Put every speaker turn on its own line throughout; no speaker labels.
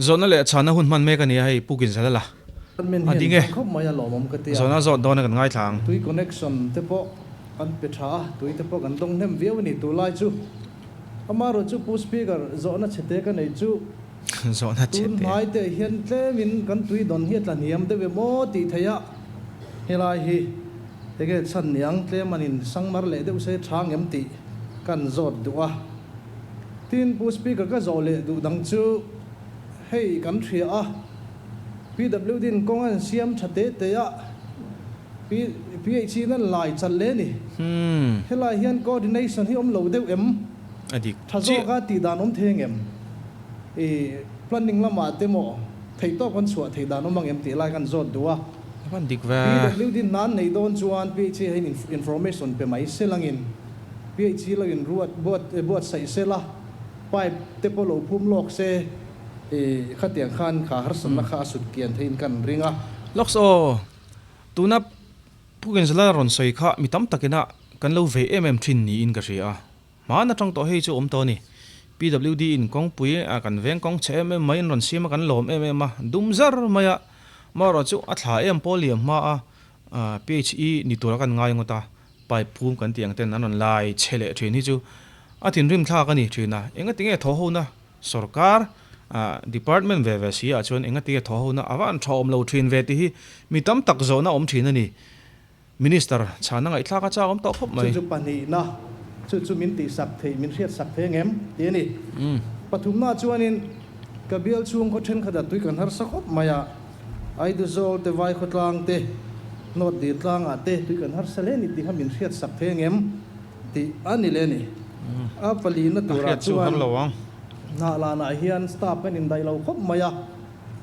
Zawhna leh chhanna hun hman mek a ni a, hei Pu Ginzala la a ding e. Zawhna a zawt dawn a kan ngaithla ang.
Tui connection te pawh an pe tha a, tui te pawh kan dawng hnem viau a ni tulai chu. Amaherawhchu Pu Speaker, zawhna chhete ka neih chu
Zawhna chhete.
Tun hmai te hian tlemin kan tui dawn hi a tla hniam deuh em aw tih theih a, helai hi enge chhan niang tlem an in sangmar leh deuh se tha ngem tih kan zawt duh a. Tin, Pu Speaker ka zawh leh duh dang chu hei kan hria a, PWD in kawng an siam tha te te a, PHE in an lai chalh le ni. Helai hian coordination hi awm lo deuh em?
A dik
Tha
chiah.
Zawka tih dan awm thei angem? I planning lamah te maw theih tawk an chhuah theih dan awm angem tih lai kan zawt duh a.
A van dik ve.
PWD nan nei dawn chuan PHE hian information pe mai se langin. PHE lo in ruat buat buatsaih se la, pipe te pawh lo phum lawk se, i khatiang khan kha harsatna kha a sut kian theiin kan ring a.
Lawks aw, tuna Pu Genzela rawn sawi kha mi tam takina kan lo vei em em thin niin ka hria a, hmaan atang tawh hei chu awm tawh a ni. PWD in kawngpui a kan veng kawng chhe em em mai an rawn siam a kan lawm em em a, dum zar mai a, marawh chu a thla em pawl liam hma a PHE ni tura kan ngai ngawt a. Pipe phum kan tih ang ten an rawn lai chhe leh thin hi chu a thinrim thlak a ni thin a, engatinge thaw hona sorkar department ve ve si ah chuan engatinge thaw hona a va an tha awm lo thin ve tih hi mi tam tak zawhna awm thin a ni. Minister chhana ngaihthlak a chak awm tawh khawp mai.
Chu chu pahnihna, chu chu min tihsak theih, min hriatsak thei ang em? Tih a ni. Pathumna chuanin ka bial chhung khaw thenkhatah tui kan harsa khawp mai a. Aiduzawl te Vaikhawtlang te North Dil tlangah te tui kan harsa hle ni tih kha min hriat sak thei angem tih a ni le ni. A palina turah chuan hnahlanah hian staff kan indaih lo khawp mai a,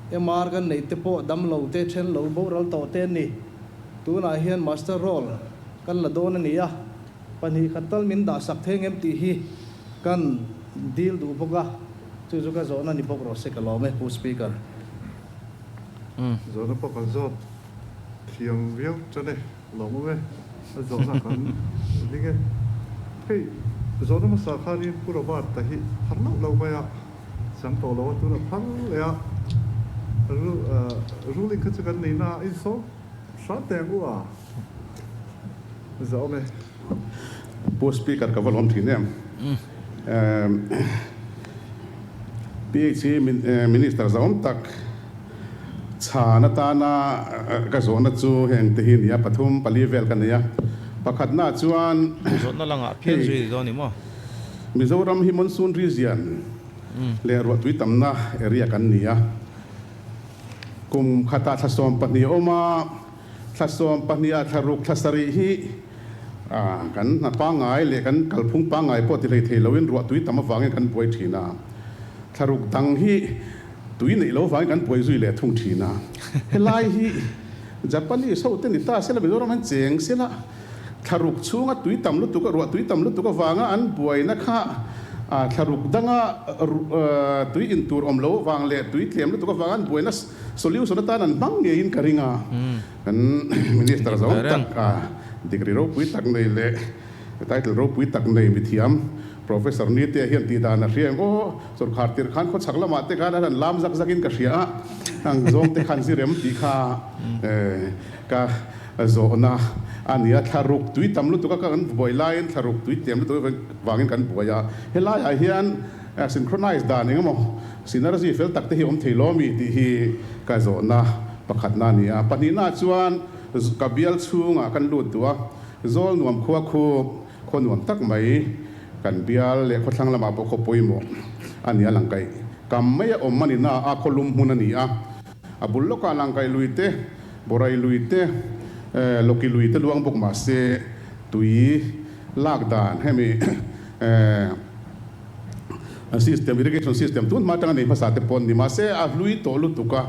MR kan neih te pawh damlo te then lo boral tawh te an ni. Tunah hian master roll kan la dawn a ni a, 2 tal min dah sak thei angem tih hi kan dil duh bawk a, chu chu ka zawhna ni bawk rawh se ka lawm e Pu Speaker.
Zawhna pawh kan zawt thiam viau tan e, lawm awm e, a zawhna kan ring e. Hei, zawhna hmasa khanin Pu Robert ta hi phar loh lo mai a, chang tawh lo a, tunah phar leh a, ruling kha chu kan nei na a, insawm hram teh ang u a, zawh awm e.
Pu Speaker ka va lawm thin em. PHE Minister zahawm tak chhan atana ka zawhna chu heng te hi nia pathum pali vel ka nei a. Pakhatna chuan
Zawhna langah phian zui ni dawn ni maw?
Mizoram hi monsoon region leh ruahtui tamna area kan ni a. Kum khatah thla 12 a awm a. Thla 12 ah thla ruk thla sarih hi kan hna pangngai leh kan kalphung pangngai pawh ti hlei thei loin ruah tui tam avangin kan buai thin a. Thla ruk dang hi tui neih lo vangin kan buai zui leh thung thin a. Helai hi Japanese ho te ni ta sela Mizoram an cheng sela thla ruk chhunga tui tam lutuk a ruah tui tam lutuk avanga an buaina kha thla ruk danga tui in tur awm lo avang leh tui tlem lutuk avanga an buaina Solution atan an hmang ngeiin ka ring a, kan Minister zawng tak a degree ropui tak nei leh title ropui tak nei mithiam Professor Nitea hian tih dan a hria em aw, sawrkhar tirh khan khawchhak lamah te khan an han lam zak zakin ka hria a, ang zawng te khan zirem tih kha ka zawhna a ni a, thlaruk tui tam lutuk a kan buai laiin thlaruk tui tlem lutuk vangin kan buai a, helaiah hian synchronize dan engemaw Synergy fel tak te hi awm thei lo ami tih hi ka zawhna pakhatna a ni a. Pahnihna chuan ka bial chhungah kan lut duh a, Zawl nuam khua khu khaw nuam tak mai kan bial leh khawthlang lamah pawh khaw pawimawh a ni a, langkaih kam mai a awm a ni na a, khaw lum hmun a ni a. A bul lawkah langkaih lui te, Borai lui te, Lawki lui te luang bawk mah se tui lak dan hemi System, irrigation system tun hma atanga nei hmasa te pawh an ni. Mahse, a hlui tawh lutuk a,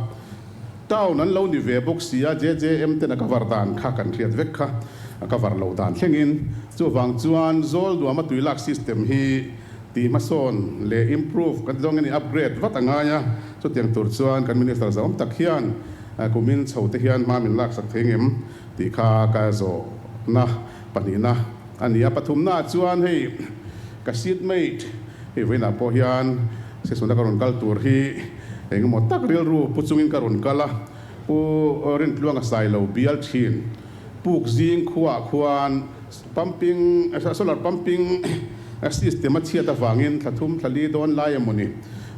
town an lo ni ve bawk si a, JJM ten a cover dan kha kan hriat vek kha, a cover lo dan thlengin. Chuvang chuan Zawl nuama tui lak system hi tih hmasawn leh improve kan ti dawn nge ni, upgrade vat a ngai a. Chutiang tur chuan kan Minister zahawm tak hian kumin chho te hian hma min laksak thei ngem tih kha ka zawhna pahnihna a ni a. Pathumnaah chuan hei ka seatmate hei vawiinah pawh hian session-a ka rawn kal tur hi Engemaw tak rilru pu chungin ka rawn kal a, Pu Rintluanga Sailo bial thin Puk zing khuaah khuan pumping, solar pumping system a chhiat avangin thla thum thla li dawn lai emawni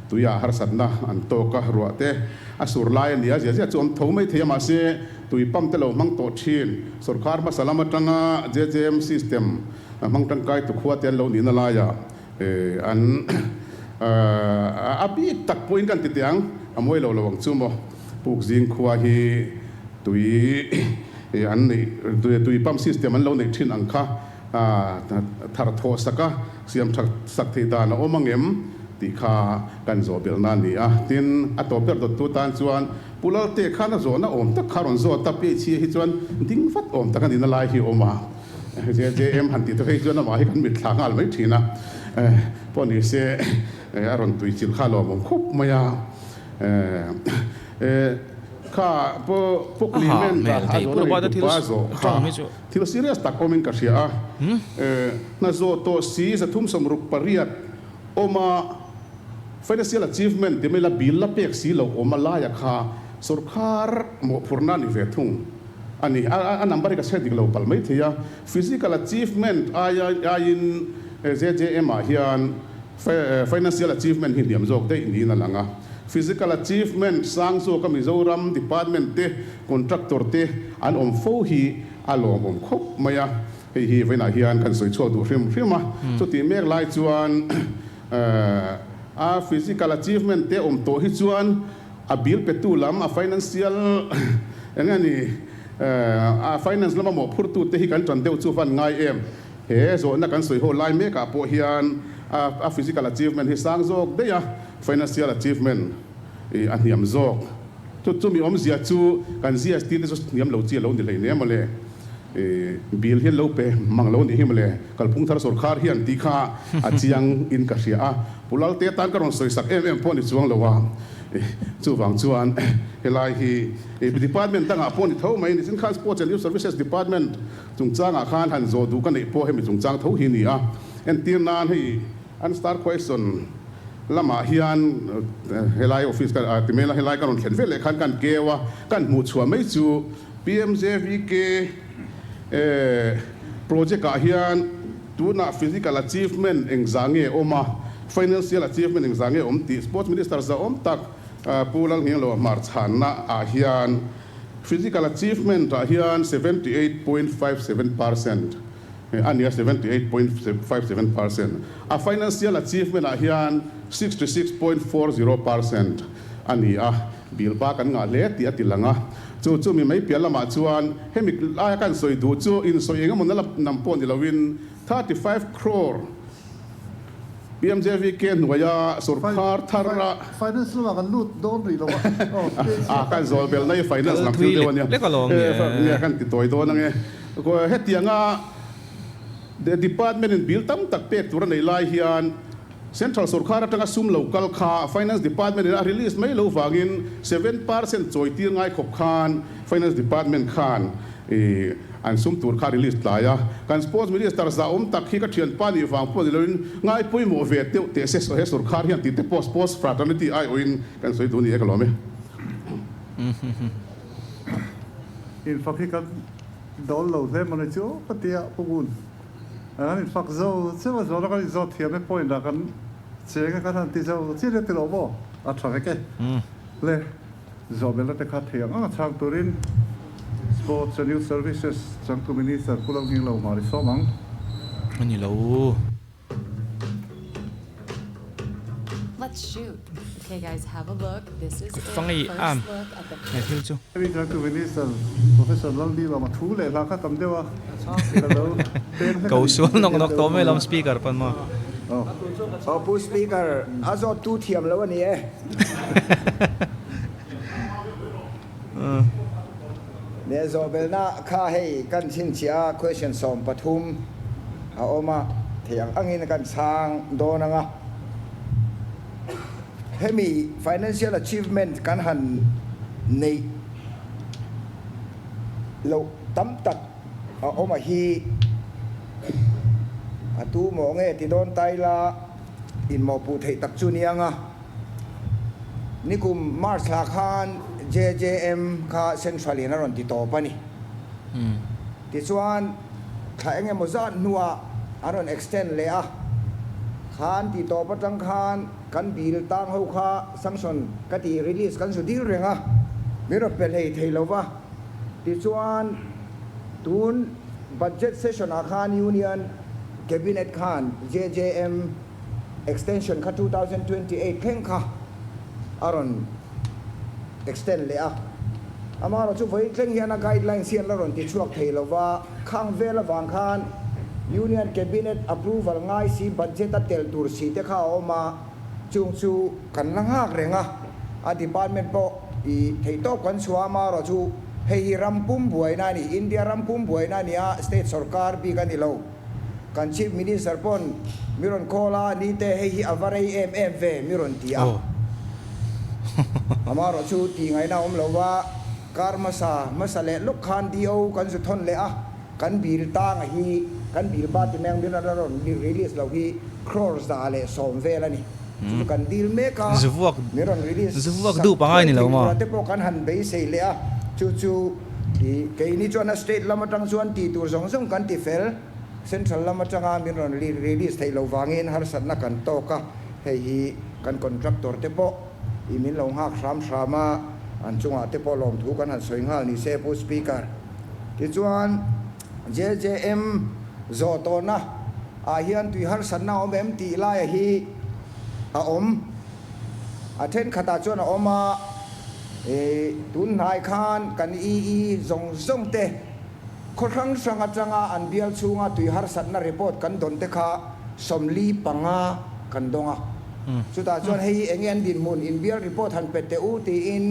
tuiah harsatna an tawk a, ruah te a sur lai a ni a, zia zia chu awm tho mai thei a, mahse tui pump te lo hmang tawh thin sorkar hmasa lam atanga JJM system hmang tangkai tu khua te an lo nihna laiah An a bik tak pawhin kan ti teh ang, a mawi lo lo ang chu maw. Puk zing khua hi tui an neih, tui pump system an lo neih thin ang kha thar thawh sak a, siam that sak theih dan a awm ang em tih kha kan zawh belhna a ni a. Tin, a tawp ber dawttu tan chuan Pu Lalte khan a zawhna awm tak kha rawn zawt a, PHE hi chuan ding vat awm tak a nihna lai hi a awm a. JJM han tih te phei chuan amah hi kan mitthla nghal mai thin a, pawh ni se a rawn tui chilh kha a lawmawm khawp mai a. Kha Pu
Aha,
Clement a
hmel thei
zawhna
Pu
nei
Robert-a
tu
thil
pa zawh kha
tawng hi chu.
thil serious tak awmin ka hria a. Hna zawh tawh si 368 awma financial achievement ti mai la bill la pek si loh awm a laia kha sorkar mawhphurhna a ni ve thung. A ni, a number hi ka chhiat dik lo palh mai thei a, physical achievement aia aiin JJM ah hian financial achievement hi hniam zawk daih niin a lang a. Physical achievement sang zawka Mizoram department te contractor te an awm fo hi a lawmawm khawp mai a, hei hi vawiinah hian kan sawi chhuak duh hrim hrim a. Chutih mek lai chuan a physical achievement te awm tawh hi chuan A bill petu lam, a financial eng nge ni, a finance lama mawhphurtute hi kan tan deuh chu van ngai em? He zawhna kan sawi ho lai mekah pawh hian a physical achievement hi sang zawk daih a, financial achievement a hniam zawk. Chu chumi awmzia chu kan GST te chu hniam lo chi a lo ni hleinem mawle. Bill hian lo pe mang lo nih hi mawle, kalphung thar sorkar hian tih kha a chiang in ka hria a. Pu Lalte tan ka rawn sawi sak em em pawh ni chuang lo a, chuvang chuan helai hi department dangah pawh ni tho mai ni. Tin khan Sports and Youth Services Department chungchangah khan han zawh duh ka neih pawh hemi chungchang tho hi ni a. Entir nan hei an star question lamah hian helai office ka ti mai la, helai ka rawn thlen veleh khan kan keu a, kan hmuh chhuah mai chu PMJVK project ah hian Tunah physical achievement engzah nge awm a, financial achievement engzah nge awm tih Sports Minister zahawm tak Pu Lalngengloa hmar chhanna ah hian physical achievement ah hian 78.57% a ni a, 78.57%, a financial achievement ah hian 66.40% a ni a, bill ba kan ngah hle tih a ti lang a. Chu chu mi mai piah lamah chuan hemi laia kan sawi duh chu insawi eng emaw na la nam pawh ni loin 35 crore PMJVK hnuaia sorkar thar a
Finance lamah kan lut dawn rih lo a,
a kan zawl bel na i finance lam thil deuh a nia, nia kan ti tawi dawn ange. Hetianga department in bill tam tak pek tur a neih lai hian Central sorkar atanga sum lo kal kha Finance Department in a release mai lo vangin 7% chawi tir ngai khawp khan Finance Department khan an sum tur kha release tlai a. Kan Sports Minister zahawm tak hi ka thianpa nih vang pawh ni loin ngai pawimawh ve deuh teh se he sorkar hian tih te pawh Sports Fraternity aiawhin kan sawi duh ni e ka lawm e.
Infak hi kan dawl lo hle mawni chu ka ti a Pu Ngun. Kan infak zo chiah a, zawhna kan inzawt thiam e point ah kan cheng a kan han ti zo chiah nia ti lo maw? A tha vek e. Le, zawhbelna te kha thei ang ang a chhang turin Sports and Youth Services changtu Minister Pu Lalnghinglo Mari sawm ang.
A ni lo. Fangi a he thil chu. Ko sual nawk nawk tawh mai lawm speaker pawn maw.
Aw Pu Speaker, a zawt tu thiam lo a ni e. Nia zawhbelna kha hei kan chhinchhiah a question 13 a awm a, thei ang angin kan chhang dawn ang a. Hemi financial achievement kan han neih loh tam tak a awm a hi a tu maw nge ti dawn ta ila inmawhpuh theih tak chu ni ang a. Nikum March thla khan JJM kha Central in a rawn ti tawp a ni. Tichuan thla eng emaw zat hnuah an rawn extend leh a, kha an ti tawp atang khan kan bill tang ho kha sanction ka tih release kan zu dil reng a, min rawn pe hlei thei lo va. Tichuan tun budget session ah khan Union Cabinet khan JJM Extension kha 2028 thleng kha a rawn extend leh a, amaherawh chu vawiin thleng hian a guidelines hi an la rawn ti chhuak thei lo va, khang vel avang khan Union Cabinet approval ngai si budget a tel tur si te kha a awm a, chung chu kan la nghak reng a, a department pawh i theihtawp kan chhuah a, amaherawh chu hei hi ram pum buaina a ni, India ram pum buaina a ni a, state sorkar bik a ni lo. Kan Chief Minister pawn mi rawn call a, ni te hei hi a va rei em em ve mi rawn ti a. Amaherawh chu tih ngaihna a awm lo va, kar hmasa hmasa leh lawk khan DO kan zu thawn leh a, kan bill tanga hi kan bill ba ti meng min a rawn release loh hi crore 110 vel a ni. Chu chu kan deal mek a, min rawn release sak thuai thei tura te pawh kan han beisei leh a, chu chu I keini chuan a state lam atang chuan tih tur zawng zawng kan ti fel, central lam atanga min rawn release theih loh vangin harsatna kan tawk a, hei hi kan contractor te pawh i min lo nghak hram hram a, an chungah te pawh lawmthu kan han sawi nghal ni se Pu Speaker. Tichuan JJM zawh tawhna ah hian tui harsatna a awm em tih laia hi a awm. A thenkhatah chuan a awm a, i tun hnai khan kan EE zawng zawng te khaw hrang hrang atanga an bial chhunga tui harsatna report kan dawn te kha 45 kan dawng a. Chutah chuan hei hi enge an dinhmun inbial report han pe teh u tiin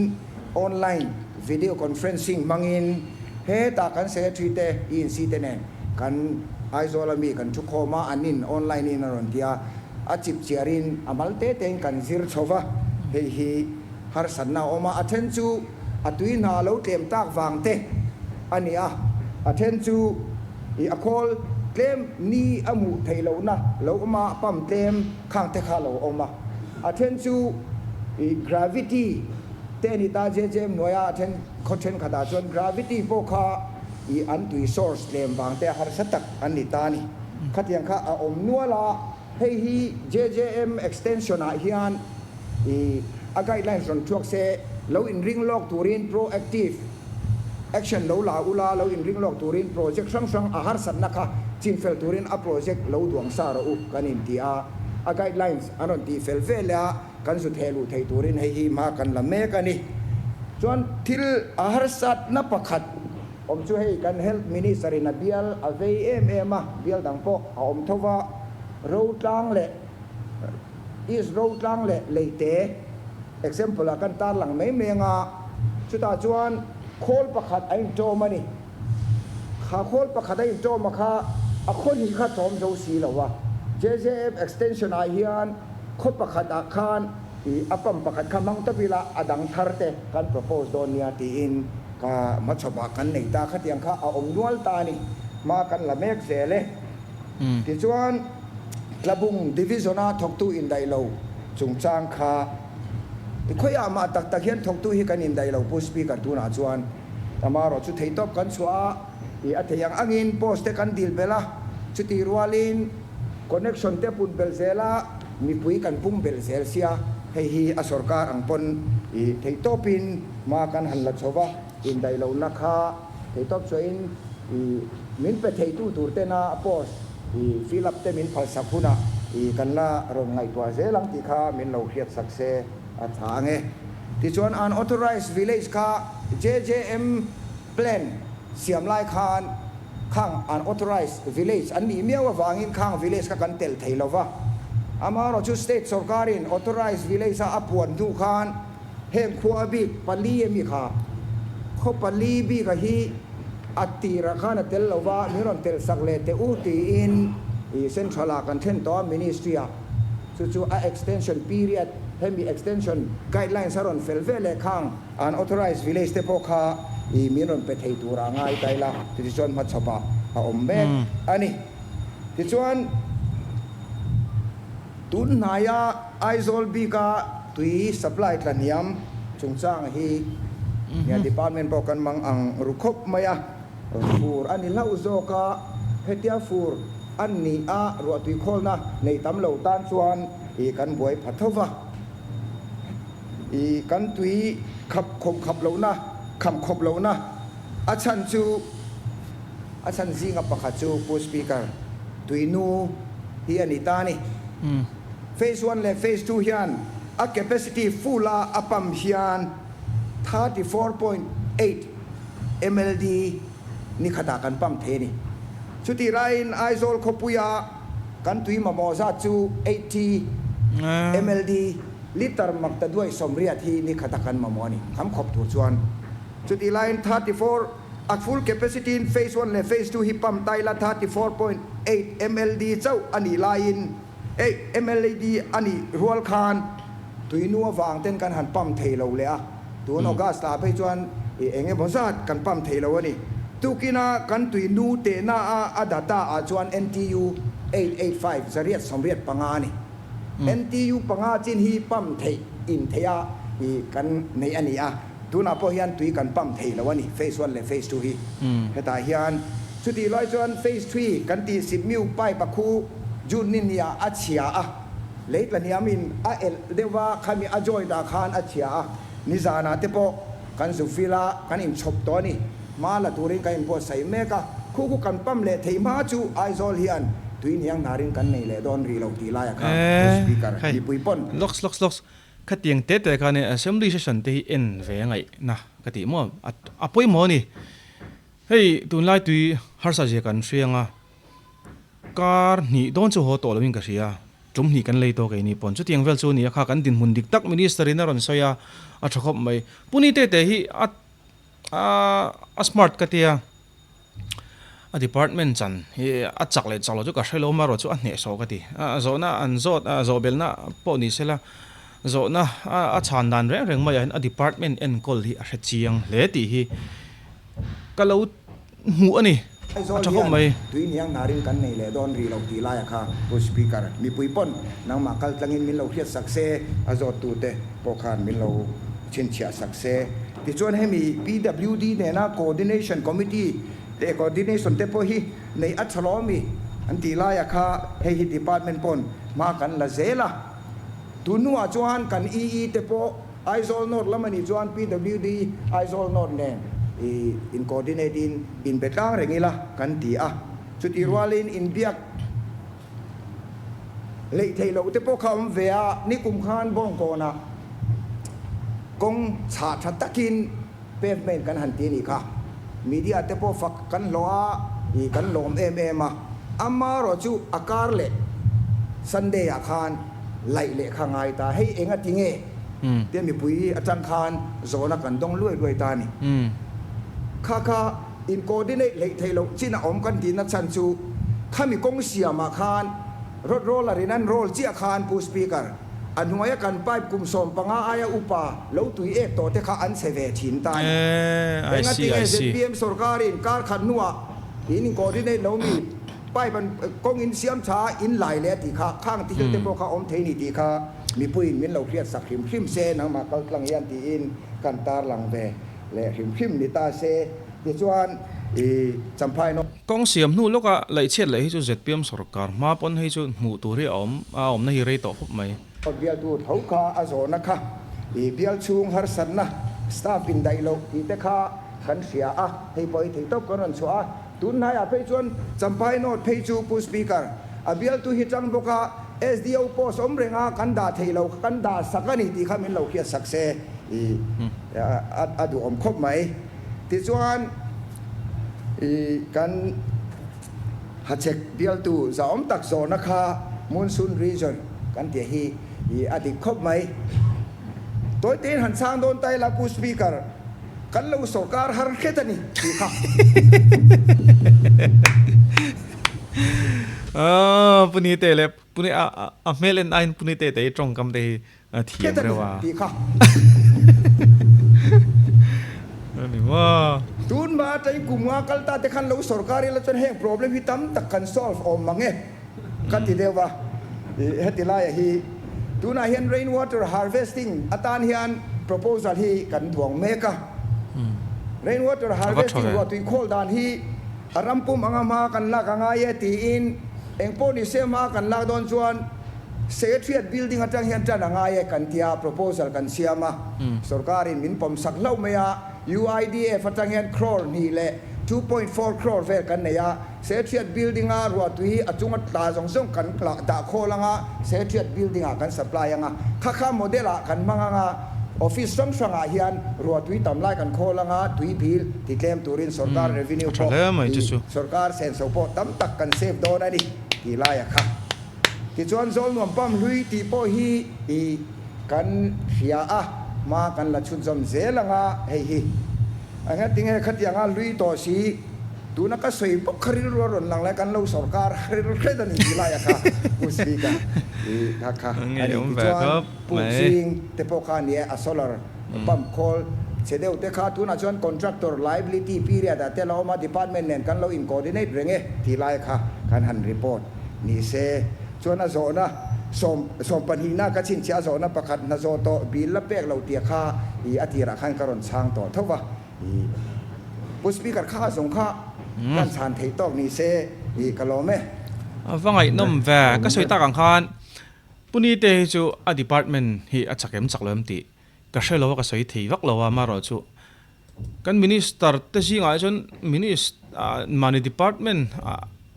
online video conferencing hmangin hetah kan secretary te ENC te nen kan Aizawl ami kan thukhawm a, an in online in a rawn ti a. A chip chiarin a mal te tein kan zir chho va, hei hi harsatna a awm a, a then chu a tui hna lo tlem tak vang te a ni a, a then chu i a khawl tlem ni a hmuh theih lohna lo awm a, pump tlem khang te kha lo awm a, a then chu i gravity te a ni ta JJM hnuaia a then khaw thenkhatah chuan gravity pawh kha i an tui source tlem vang te a harsa tak an ni ta a ni. Khatiang kha a awm nual a, hei hi JJM extension ah hian i a guidelines rawn thuak se, lo inring lawk turin proactive action lo la ula, lo inring lawk turin project hrang hrang a harsatna kha chinfel turin a project lo duang sa rawh u kan inti a, a guidelines an rawn tih fel vel a, kan zu theh luh theih turin hei hi hma kan la mek a ni. Chuan thil a harsatna pakhat. Awm chu hei kan Health Minister in a bial a vei em em a, bial dang pawh a awm tho va, Rotlang leh East Rotlang leh Leite example ah kan tarlang mai mai anga, chutah chuan khawl pakhat a intawm a ni. Kha khawl pakhat a intawm a kha a khaw hnih kha chawm zo si lo a, JJF extension ah hian khaw pakhat ah khan i a pump pakhat kha hmang tawp ila a dang thar te kan propose dawn nia tiin ka hmachhawpah kan nei ta khatiang kha a awm nual ta a ni. Hma kan la mek zel e. Tichuan Tlabung Division-a thawktu indaih lo chungchang kha i khawiah mah tak tak hian thawktu hi kan indaih lo Pu Speaker tunah chuan amaherawh chu theihtawp kan chhuah a, i a thei ang angin post te kan dil belh a, chutih rualin connection te pun belh zel a, Mipui kan pum belh zel sia, hei hi a sorkar ang pawn i theihtawpin hma kan han la chho va, indaihlohna kha theihtawp chuahin i min pe theitu tur tena post i fill up te min phalsak hunah i kan la rawn ngaihtuah zel ang tih kha min lo hriatsak se a tha ang e. Tichuan unauthorized village kha JJM plan siam lai khan Khang unauthorized village an nih miau avangin khang village kha kan telh thei lo va. Amaherawhchu state sorkarin authorized village a a puan hnu khan heng khua bik pali ami kha khaw pali bika hi a tirah khan a tel lo va, min rawn telh sak leh teh u tiin i central ah kan then tawh a ministry ah chu chu a extension period hemi extension guidelines a rawn fel ve leh khang Unauthorized village te pawh kha i min rawn pe thei tur a ngai ta ila, tichuan hmachhawpah a awm mek a ni. Tichuan, tun hnaia Aizawl bika tui. tui supply tlahniam chungchang hi nia department pawh kan mang ang ru khawp mai a, fur a ni hlauh zawk a, hetia fur a nih a ruahtui khawlna nei tam lo tan chuan i kan buai pha tho va, i kan tui khap khawp khap lohna kham khawp lohna a chhan chu a chhan zinga pakhat chu Pu Speaker tuinu hi a ni ta a ni. Phase one leh phase two hian a capacity full a a pump hian 34.8 mld ni khatah kan pump thei a ni. Chutih laiin Aizawl khawpuia kan tui mamawh zat chu 80 mld litre mak ta duai 80 hi ni khata kan mamawh a ni kham khawp tur chuan. Chutih laiin 34 a full capacity in phase one leh phase two hi pump ta ila 34.8 mld chauh a nih laiin Ei, MLAD a nih rual khan tuinu avang ten kan han pump thei lo leh a, tun August ah phei chuan i eng emaw zat kan pump thei lo a ni. Tukina kan tuinu tehna a a data ah chuan NTU 885 185 a ni. NTU panga chin hi pump theih in theih a i kan nei a ni a, tunah pawh hian tui kan pump thei lo a ni, phase one leh phase two hi. Hetah hian chutih lai chuan phase three kan tih Sipmiu pipe a khu June ni nia a chhia a, lei tlahniamin a elh deuh va, khami a joint ah khan a chhia a, nizanah te pawh kan zu fil a, kan inchhawp tawh a ni. Hma la turin kan inbuatsaih mek a, khu khu kan pump leh theih hma chu Aizawl hian tui hniang hnarin kan nei leh dawn rih lo tih laiah kha Pu Speaker mipui pawn.
Lawks lawks lawks, khatiang te te khan Assembly session te hi en ve a ngaihna ka tih maw? A pawimawh a ni. Hei tunlai tui harsa zia kan hria anga kar hnih dawn chu haw tawh loin ka hria, tum hnih kan lei tawk ei ni pawn chutiang vel chu a ni a kha kan dinhmun dik tak minister in a rawn sawi a, a tha khawp mai. Puni te te hi a a smart ka tia, a department chan hi a chak leh chak lo chu ka hre lo amaherawh chu a hnehsawh ka ti. A zawhna an zawt zawhbelna pawh ni sela zawhna a chhan dan reng reng maiah hian a department enkawl hi a hre chiang hle tih hi Ka lo hmuh a ni, a
Aizawl
tha khawp
hian
mai.
tui hniang hnarin kan nei leh dawn rih lo tih laiah kha Pu Speaker, mipui pawn nangmah kal tlangin min lo hriat sak se, a zawttute pawh khan min lo chhinchhiah sak se. Tichuan hemi PWD nena Coordination Committee leh Coordination te pawh hi neih a tha lawm i an tih laiah kha hei hi Department pawn hma kan la zel a. Tun hnuah chuan kan EE te pawh Aizawl North lam a nih chuan PWD Aizawl North nen i in coordinate in inbe tlang reng ila kan ti a, chutih rualin inbiak leih theih loh te pawh kha awm ve a, nikum khan Bawngkawnah kawng chhah tha takin pavement kan han ti a nih kha, media te pawh fak kan hlawh a, i kan lawm em em a, amaherawh chu a kar leh Sunday ah khan laih leh kha ngai ta, hei enga ti nge? Tia mipui atang khan zawhna kan dawng luai luai ta a ni. Kha kha in coordinate hleih theih loh chin a awm kan tihna chhan chu khami kawng siamah khan road roller in an roll chiah khan Pu Speaker, a hnuaia kan pipe kum 15 aia upa lo tui ek tawh te kha an chhe ve thin ta a ni. Enga tinge zpm sorkarin kar khat hnuah in in coordinate lo mi? Pipe an kawng in siam tha a in lai leh a tih kha, khang thil te pawh kha awm thei ni tih kha mipuiin min lo hriat sak hrim hrim se, nangmah kal tlang hian tiin kan tar lang ve leh hrim hrim ni ta se. Tichuan i Champhai no.
Kawng siam hnu lawka laihchhiat leh hi chu zpm sorkar hma pawn hei chu hmuh tur hi a awm a awmna hi rei tawh khawp mai.
Bialtu tho kha a zawhna kha i bial chhung harsatna staff indaih loh tih te kha kan hria a, hei pawh hi theihtawp kan rawn chhuah a. Tunhnaiah phei chuan Champhai North phei chu Pu Speaker, a bialtu hi tang bawk a, SDO post awm reng a, kan dah thei lo, kan dah sak a ni tih kha min lo hriat sak se i a duhawm khawp mai. Tichuan i kan Hachhek bialtu zahawm tak zawhna kha Monsoon Region kan tih hi i a dik khawp mai. Tawitein han chhang dawn ta ila Pu Speaker. Kan lo sorkar har hret a ni tih kha.
Aaa Puni te leh Puni a a hmel en aiin Puni te te hi tawngkam te hi a thiam reuh a.
Tih kha.
A ni maw.
Tun hma atangin kum nga kal ta te khan lo sorkar ila chuan heng problem hi tam tak kan solve awm mang e ka ti deuh a. Heti laia hi Tunah hian rain water harvesting atan hian proposal hi kan duang mek a. Rain water
A va tha
harvesting
ve.
ruahtui khawl dan hi a ram pum anga hma kan lak a ngai e tiin engpawh ni se hma kan lak dawn chuan Secretariat building atang hian tan a ngai e kan tia proposal kan siam a. Sorkarin min pawmsak hlauh mai a, UIDF atang hian crore hnih leh 2.4 crore vel kan nei a. Secretariat building-a ruahtui a chunga tla zawng zawng kan dah khawl anga Secretariat building-ah kan supply anga, kha kha model-ah kan hmang anga office hrang hrangah hian ruahtui tam lai kan khawl anga tui bil ti tlem turin sorkar revenue
A tha
pawh
hle mai chu
i
chu.
sorkar senso pawh tam tak kan save dawn a ni tih laia kha. Tichuan Zawlnuam pump hlui tih pawh hi i kan hria a, hma kan la chhunzawm zel anga hei hi. Engati nge khatianga hlui tawh si? Tuna ka sawi bawk kha rilru a rawn lang lai kan lo sorkar hril hret a ni tih laia kha Pu Speaker i kha kha a ni. Tichuan Pu Ching te pawh kha a ni e, a solar pump khawl chhe deuh te kha tunah chuan contractor liability period ah te la awm a, department nen kan lo in coordinate reng e tih lai kha kan han report ni se. Chuan a zawhna 22na ka chhinchhiah a zawhna pakhat hna zawh tawh bill la pek lo tia kha i a tirah khan ka rawn chhang tawh tho va. I Pu Speaker kha zawng kha kan chhan theih tawk ni se i ka lawm e.
A va ngaihnawm ve. Ka sawi tak ang khan Pu Nite hi chu a department hi a chak em chak lo em tih ka hre lo a, ka sawi thei vak lo a, amaherawhchu kan minister te zingah hi chuan minis mahni department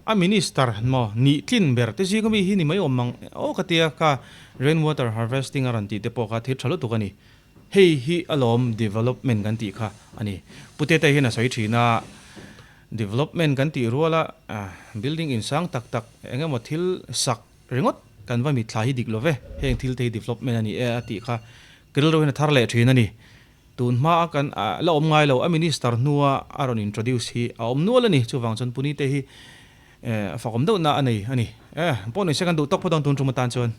a minister maw nih tlin ber te zing ami hi ni mai awm ang aw ka tia kha rain water harvesting a rawn tih te pawh kha thil tha lutuk a ni. Hei hi alawm development kan tih kha a ni. Pu Tete hian a sawi thin a, development kan tih ruala building insang tak tak eng emaw thil sak ringawt kan va mitthla hi dik lo ve, heng thil te hi development a ni e a tih kha ka rilru hian a thar leh thin a ni. Tun hmaa kan la awm ngai lo a minister hnua a rawn introduce hi a awm nual a ni. Chuvang chuan Pu Nite hi a fakawm deuhna a nei a ni. Pawh ni se kan duh tawk phawt ang tun tum atan chuan.